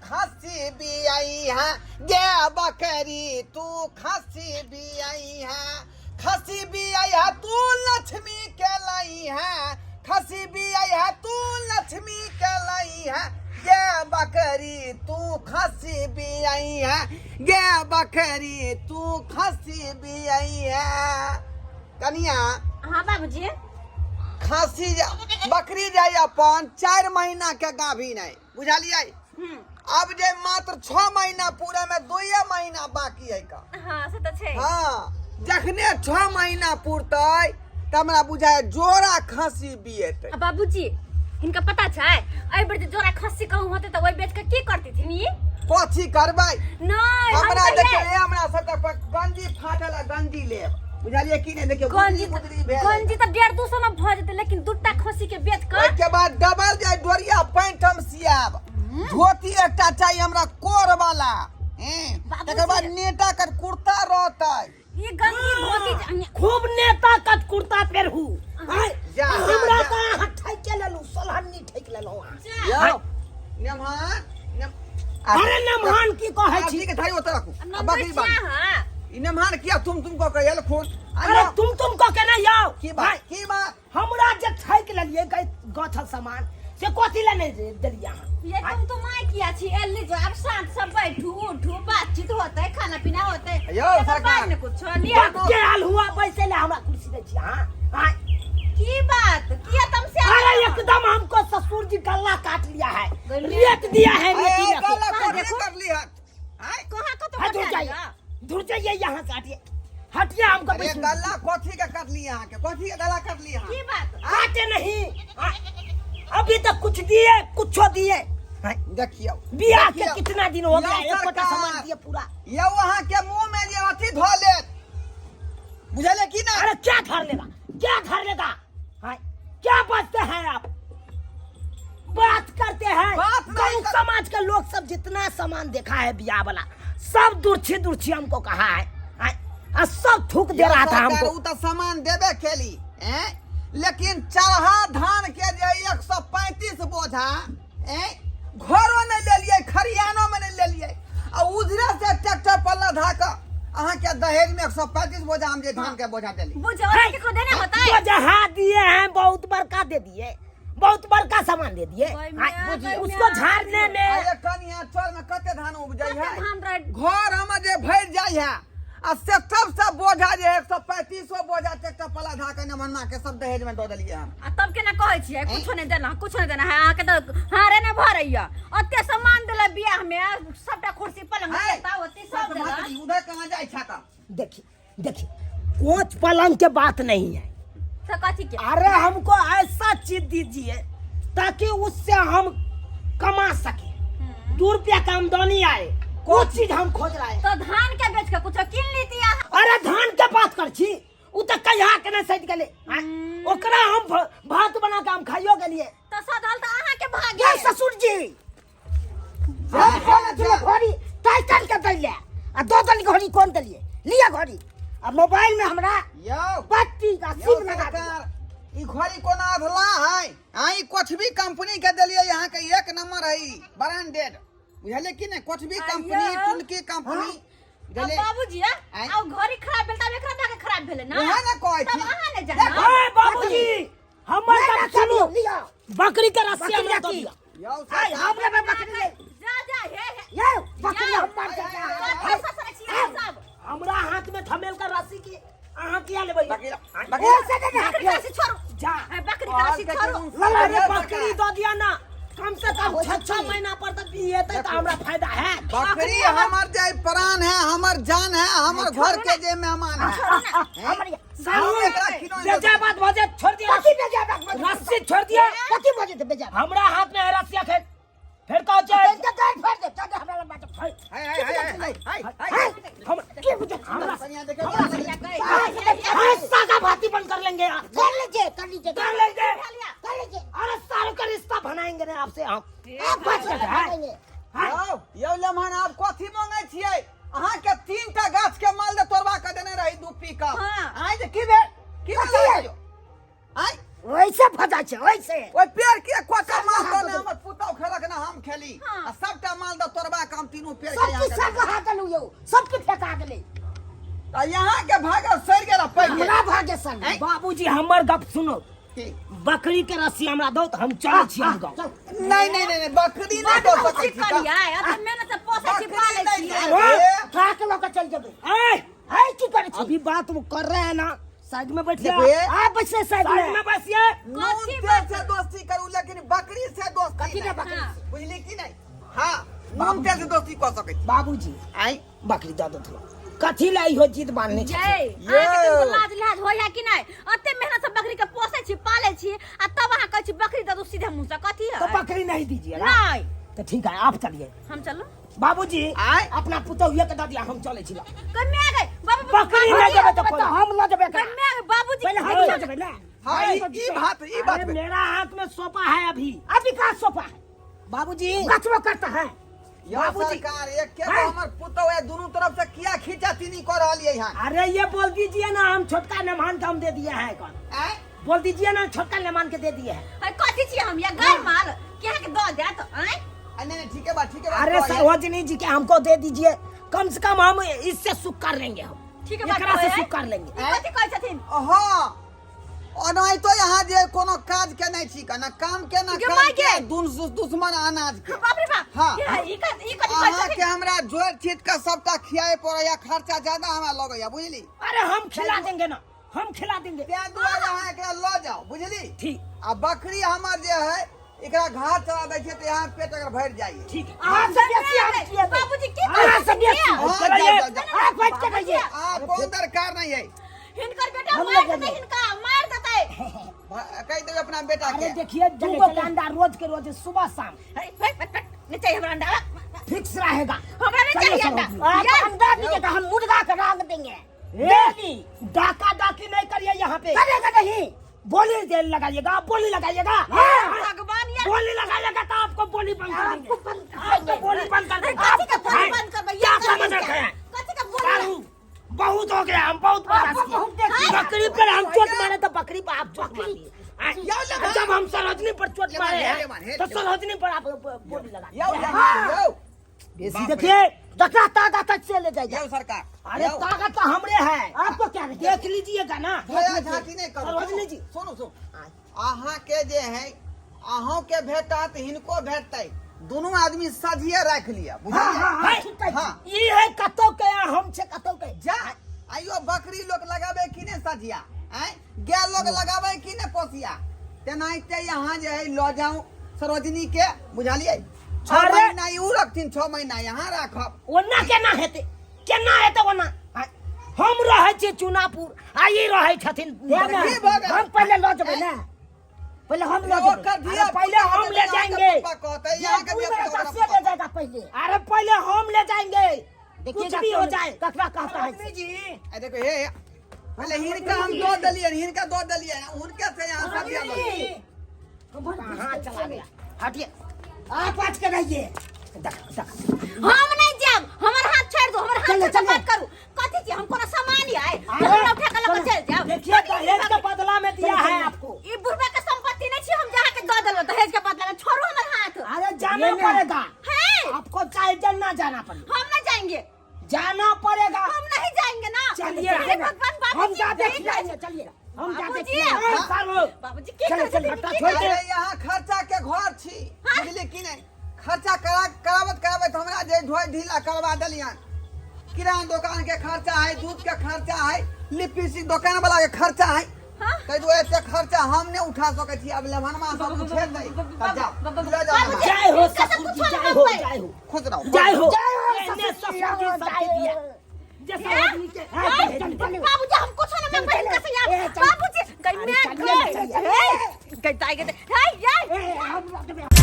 खस्सी बियाई है, गे बकरी तू खस्सी बियाई है, खस्सी बियाई है तू लक्ष्मी के लाई है, खस्सी बियाई है तू लक्ष्मी के लाई है, गे बकरी तू खस्सी बियाई है, गे बकरी तू खस्सी बियाई है। कनिया। हाँ बाबूजी। खांसी बकरी जाय अपन 4 महीना के गाभिन है, बुझलियै? अब जे मात्र 6 महीना पूरे में 2 महीना बाकी है का। हाँ से तो छै। हाँ, जखने 6 महीना पुरतै त हमरा बुझाय जोड़ा खांसी बिएतै। आ बाबूजी हिनका पता छै एहि बेर जे जोड़ा खस्सी कहूँ होते त ओइ बेच के की करती ई? कथी करबै? नहीं, हम हमरा कहियै। देखियौ, ए हमरा सब के गंजी फाटल आ गंजी लेब, बुझलियै की नहि? देखियौ गंजी गुदरी भेल। गंजी तऽ 150-200 में भऽ जेतै, लेकिन दूटा खस्सी के बेच कऽ ओहिके बाद डबल जे डोरिया पैंट हम सियाब, धोती एकटा चाही हमरा कोर वाला, हैं? बाबूजी। तकर बाद नेता कर कुर्ता रहतै। ई गंजी धोती खूब नेता कत कुर्ता पेरहू। आय, जा, जा, हमरा जा। तऽ अहाँ ठकि लेलहुँ, सोलहन्नी ठकि लेलहुँ अहाँ। जा। यौ नमहान अरे नमहान की कहै छी? ठीक है, धरि ओतऽ राखू। आ नम्बर बकरी बांध। छिया, हाँ। ई नमहान किया तुम तुम कऽ के एल खून? अरे तुम तुम कऽ के नहि आउ। की बात, की बात? हमरा जे ठकि लेलियै गछल सामान से कथी लए नहि देलियै अहाँ? ये तुम तो माय किया छी एली जो अब शांत सब बैठू उठू बातचीत होते खाना पीना होते। यौ, एकर सरकार। बाद में कुछ लिया। बाप के आल हुआ बैसे ले हमरा कुर्सी दै छी अहाँ? आँय? की बात किया तुम से अरे एकदम हमको ससुर जी गला काट लिया है, गले- रेत दिया है, रेती ए, में से। गला कहाँ कोठी देखो? कर ली हट। आँय? कहाँ कतो हट, दूर कटा जाइए, लिया? दूर जाइए यहाँ से, हटिए हटिए हमको अरे बैठने गला कथी के काट ली अहाँ के? कथी के गला काट ली अहाँ? की बात? काटे नहीं, अभी तक कुछ दिए कुछो दिए। देखियौ, बियाह के देखियौ। कितना दिन हो गया, यौ एकोटा सरकार। सामान दिए पूरा। यौ अहाँ के मुंह में जे अथी धो लेत, बुझलियै की ना? अरे क्या धर लेगा, क्या धर लेगा? हाँ, क्या बचते हैं आप बात करते हैं? बात नहीं गाँव कर- समाज के लोग सब जितना सामान देखा है बियाह वाला सब दुर्छी दुर्छी हमको कहा है, हाँ, आ सब थूक दे यौ रहा था सरकार, हमको। उ तऽ सामान देबे केली हैं, लेकिन चढ़ा धान के जे 135 बोझा हैं, घरो नहि लेलियै, खरियानो में नहि लेलियै, आ उधरे से ट्रैक्टर पर लधा कऽ अहाँ के दहेज में 135 बोझा हम जे धान के बोझा देली। बुझो केकरो देने होतै? बोझा दिए हैं, बहुत बड़का दे दिए, बहुत बड़का सामान दे दिए। कोई हाँ, मियाँ, बुझिए, कोई उसको मियाँ। झाड़ने में। अरे कनिया चल में कते धान उपजै कते है? धान रहे? घर हमर जे भरि जाइ है आ से सबसे बोझा जे 135 बोझा ट्रैक्टर पर लधा के नमन्ना के सब दहेज में दऽ देलियै हम। आ तब केना कहै छियै कुछो नहि देना, कुछो नहि देना है अहाँके तऽ हारे नहि भरैया। ओते सामान देला बियाह में, आ सबटा कुर्सी पलंग है, लेता ओते सब देला। मातृ, उधर कहाँ जाइ छा का? देखिए देखिए, कोच पलंग के बात नहीं है। से कथी के? अरे हमको ऐसा चीज दीजिए ताकि उससे हम कमा सके, 2 रुपया का आमदनी आए, वो चीज हम खोज रहे हैं। तो धान के बेच के कुछो किन लीती अहाँ? अरे धान के बात कर छी, उ त कहिया के नहीं सैद गेलै। आँय, ओकरा हम भात बना के हम खाइयो गेलिए। तो सधल त अहाँ के भाग ये गेल। ससुर जी हम कोन छलै घड़ी टाइटन के दैले आ दो दल घड़ी कोन देलिए? लिया घड़ी आ मोबाइल में हमरा यौ बत्ती का यौ सिम लगा दिया। सरकार, ई घड़ी कोना अधला है? आ ई कुछ भी कंपनी के देलिए यहाँ के एक नंबर है ई, ब्रांडेड, बुझलिए की नहीं? कुछ भी आ कंपनी, यौ। टुनकी कंपनी, अब बुझलिए? बाबूजी, आँय? आ घड़ी खराब भेल तब एकरा भागे खराब भेलै ना? उएह ने कहै तब छी। अहाँ ने जाना। ए बाबूजी, हमर नहीं, तब नहीं, सुनू। लिया। बकरी के रस्सी बकरी हमरा दऽ रखी। दिअ। यौ आइ, सरकार, हमरा पे बकरी ले। जा जा हे हे। यौ, बकरी यौ। हम मार के जा। कथी ससुर छियै अहाँ सब? हमरा हाथ में थमेल कर रस्सी की अहाँ किया लेबै? बकरी आँय? बकरी ओ से दे दे। बकरी के रस्सी छोड़ू। जा। हे, बकरी के रस्सी छोड़ू। लला रे, सरकार। बकरी दऽ दिअ ना, कम से कम 6-6 महीना पर तऽ बिहेतै तऽ हमरा फायदा है। बकरी हमर जे प्राण है, हमर जान है, हमर घर के जे मेहमान है। हमर ये- सारू, हम एकरा खिलौना बेजा बात भऽ जायत, छोड़ दिअ। कथी बेजा बात भऽ जायत? रस्सी छोड़ दिअ। कथी भऽ जेतै बेजा? हमरा हाथ में है रस्सी अखन। फेर कहै छै। तनिका गाड़ि फाड़ि दे, तनिका हमरा लग बात है। हाय, हाय, हाय, हाय, हाय, हाय, हाय। हम की बुझै छी? हमरा कनिया देखियौ, हाँ, सागा भाती बंद कर लेंगे यार। कर लीजिए, कर लीजिए, कर लेंगे। कर लीजिए। अरे सारों का रिश्ता बनाएंगे ना आपसे हम। आप बात कर है। हाँ। यौ, यौ लम्हन, आब कथी मांगै छियै? अहाँ के 3टा गाछ के मालदह तोड़वा के देने रही 2 पी का। हाँ। आइ जे की भेल? की कथी भेल? है? आइ वैसे फंसा छै, वैसे। ओइ पेड़ के कोचा मालदह ने हमर पुतहु खेलक ना हम खेली। हाँ। आ सबटा मालदह तोड़बा के हम तीनू पेड़ के सब यहाँ चीज के सब बहा देलू यौ, सब के फेंका गेलै। आ यहाँ के भागल सड़ि गेल आ पैघ गेल। हमरा भागे संग। आँय? बाबूजी हमर गप सुनो, की? बकरी के रस्सी हमरा दो तऽ हम चलै छी हम गाँव। चल। नहीं नहीं नहीं नहीं, बकरी नहीं दऽ बड सकै खुशी छी का। करियै, एते मेहनत से पोसै छी, बकरी पालै नहीं छियै। दे। खा के लऽ के चलि जेबै। ए, है की करै छी? अभी बात वो कर रहे हैं ना, साइड में बैठिए। देखो ये। आ बैसले साइड साइड में। में बैठिए। नून कथी तेल से दोस्ती करू लेकिन बकरी से दोस्ती कथी नहीं। ने बकरी? हाँ। बुझली कि नहीं? हाँ, नून तेल से दोस्ती कऽ सकै छी। बाबूजी आँय? बकरी दऽ दो थोड़ा, कथी ला इहो जिद बांधने जय छथिन? अहाँके कनिको लाज लिहाज होइया कि नहि? एते मेहनत से बकरी के पोसै छी, पालै छी आ तब अहाँ कहै छी बकरी दऽ दू सीधे मुँह से, कथी तो है? बकरी नहीं दीजिए ना? नहीं। तो ठीक है, आप चलिए। हम चलू? बाबूजी आँय? अपना पुतोहुए के दऽ दिया, हम चलै छी। कन्या गए बाबू, बकरी नहि देबै तऽ तऽ हम लऽ जेबै एकरा। कन्या गए बाबूजी। पहिले हम लऽ जेबै ने। हाँ, ई बात, ई बात। अरे मेरा हाथ में सोपा है अभी। अभी कहाँ सोपा है? बाबूजी बचबो करता है। यौ बाबूजी। सरकार, एक के तो हमर पुतोह है, दुनू तरफ से किया खींचा तीनी कऽ रहलियै हन? अरे ये बोल दीजिए ना, हम छोटका मेहमान के हम दे दिए हैं कौन? आँय? बोल दीजिए ना, छोटका मेहमान के दे दिए हैं। अरे कथी छी हम या गाय माल के अहाँके दऽ देत? आँय? आ, नहीं नहीं, ठीके बात, ठीके बात। अरे कहलियै। सरोजनी जी के हमको दे दीजिए, कम से कम हम इससे सुख कर लेंगे हम। ठीक है बात एकरा से कहै। सुख कर लेंगे। ई कथी कहै छथिन? हाँ, ओनाहितो यहाँ जे कोनो काज के नहीं छी, ना काम के ना गे काज माय के, गे। दुश्मन अनाज के। बाप रे बाप। हाँ। ये ई कथी कहै अहाँ के छथिन? हमरा जोड़ छीट के सबटा खियाए पड़ैया, खर्चा ज्यादा हमरा लगैया, बुझली? अरे हम खिला देंगे ना, हम खिला देंगे। तें दुआरे अहाँ एकरा लऽ जाउ, बुझली? ठीक। आ बकरी हमर जे है एकरा घास चरा दै छियै तऽ यहाँ पेट अगर भरि जाइए। ठीक है। अहाँ से बेसी हम खिएबै। बाबूजी की अहाँ से बेसी। हाँ, चलिए। जाउ, जाउ, जाउ। अहाँ बैठ के रहिए। आ कोन दरकार नहीं है। हिनकर बेटा हम मार लग देतै, जाइए। हिनका मार देतै। कहि देबै अपना बेटा अरे के। देखिए, दू चलिए, गो चलिए। अंडा रोज के रोज सुबह शाम अरे, फट, फट, फट, नहीं चाहिए हमरा अंडा। फिक्स रहेगा। हमरा नहीं चलिए, चाहिए अंडा। सरोजनी। आप यार, अंडा दीजिएगा, हम मुर्गा के रंग देंगे। ए, डेली। डाका डाकी नहीं करिए यहाँ पे। करेगा नहीं। बोली जेल लगाइएगा, आप बोली लगाइएगा। हाँ, भगवान यार। बोली लगाइएगा तो आपको बोली बंद कर देंगे। आपको बंद कर आपको देंगे। बोली बंद कर देंगे। कथी के बोली हाँ, बंद करबै? क्या ये समझ कथी रखे हैं? कथी के बोली? दारू बहुत हो गया, हम बहुत बर्दाश्त आपको बहुत किए। देख लिया। बकरी पर हम चोट मारे तो बकरी पर आप चोट मारिए। हाँ, यौ ले मान। जब हम सरोजनी पर चोट ले मान, मारे ले हैं मान, हे तो ले मान। सरोजनी पर आप बोली लगा यौ ले मान, यौ। बेसी बाप रे। देखिए देखा ताकत से ले जाएगा। यौ सरकार। अरे यौ। ताकत तो हमरे है, आपको क्या लगे? देख लीजिएगा ना। भया झांकी नहीं करू। सरोजनी जी। सुनू सुनू, अहाँ के जे है अहों के भेटत हिनको भेटतै, दुनू आदमी सझिए राखि लिअ, बुझलियै? हाँ, हाँ, है, ठीक है। हाँ। ई है कतौ के आ, हम छे कतौ के। जा आइयो बकरी लोग लगाबे कि ने सझिया, आँय गाय लोग लगाबे कि ने पोसिया, तेनाहिते यहाँ जे है लऽ जाउ सरोजनी के, बुझलियै? 6 अरे! महीना ई उ रखथिन, 6 महीना यहाँ राखब। ओना केना हेतै, केना हेतै ओना? आँय, हम रहै छी चुनापुर आ ई रहै छथिन। हे ना, की भऽ गेल? हम पहले लऽ जेबै ना, पहले हम लऽ जेबै। ओकर धिया अरे पहले पुता हम हेतै ले तऽ अहाँके जाएंगे। पप्पा कहतै, ये अहाँके दू धिया बेरा पुता से ओकरा ले जाएगा पहले। अरे पहले हम ले जाएंगे, देखिएगा कुछ भी हो कौन- जाए। ककरा कहता है। सरोजनी जी। आ देखो हे, हे, पहले हिनका हम दऽ देलियनि, हिनका दऽ देलियनि, हुनके से यहाँ सझिया लऽ सरोजनी। कहाँ चला गया? हटिए। आप बच के रहिए। देख देख। हम नहीं जाब, हमर हाथ छोड़ दो, हमर हाथ चलो, छोड़ के चलो। बात करू। कथी छी हम कोनो सामान है? अरे, हमरा उठा के लऽ के चलि जाब। देखिए दहेज के बदला में दिया है आपको। ई बुढ़बा के संपत्ति नहीं छी हम जहाँ के दऽ देलहुँ दहेज के बदला में, छोड़ू हमर हाथ। अरे जाना ये ना। पड़ेगा है आपको, चाहे जाना जाना पड़ेगा। हम नहीं जाएंगे। जाना पड़ेगा। हम नहीं जाएंगे ना। चलिए हे भगवान, बाबूजी, हम जाते देख खिलाएंगे, चलिए हम जाते बाबूजी। खिलाएंगे। सारो। बाबूजी की चलो, करै चलो, छथिन? हट्टा की छोड़ करै दे। अरे यहाँ खर्चा के घर छी, बुझलियै कि नहीं? खर्चा करा कराबत कराबत हमरा जे ढोइ ढीला करवा देलियन। किराना दुकान के खर्चा है, दूध के खर्चा है, लिपस्टिक दुकान वाला के खर्चा है, हाँ? ताहि दुआरे एते खर्चा हम नहीं उठा सकै छी। अब लेभनमा सब छोड़ि दै, तब जाओ, लऽ जाओ बाबूजी, लेभनमा। जय हो हिनका से ससुर जी, कुछो जय नहि हो, मंगबै। जय हो, खुश रहो, जय हो। जय हो, एने ससुर जी, ससुर जी जय सबके हो। दिया। जे सरोजनी के हे, चल, चल, चल। बाबूजी हम कुछो नहि मंगबै हिनका से यार। ए, चल। बाबूजी गई अरे, मैं चलिए, गई चलिए। गई ताई गई हे ये ए, हम लऽ जेबै।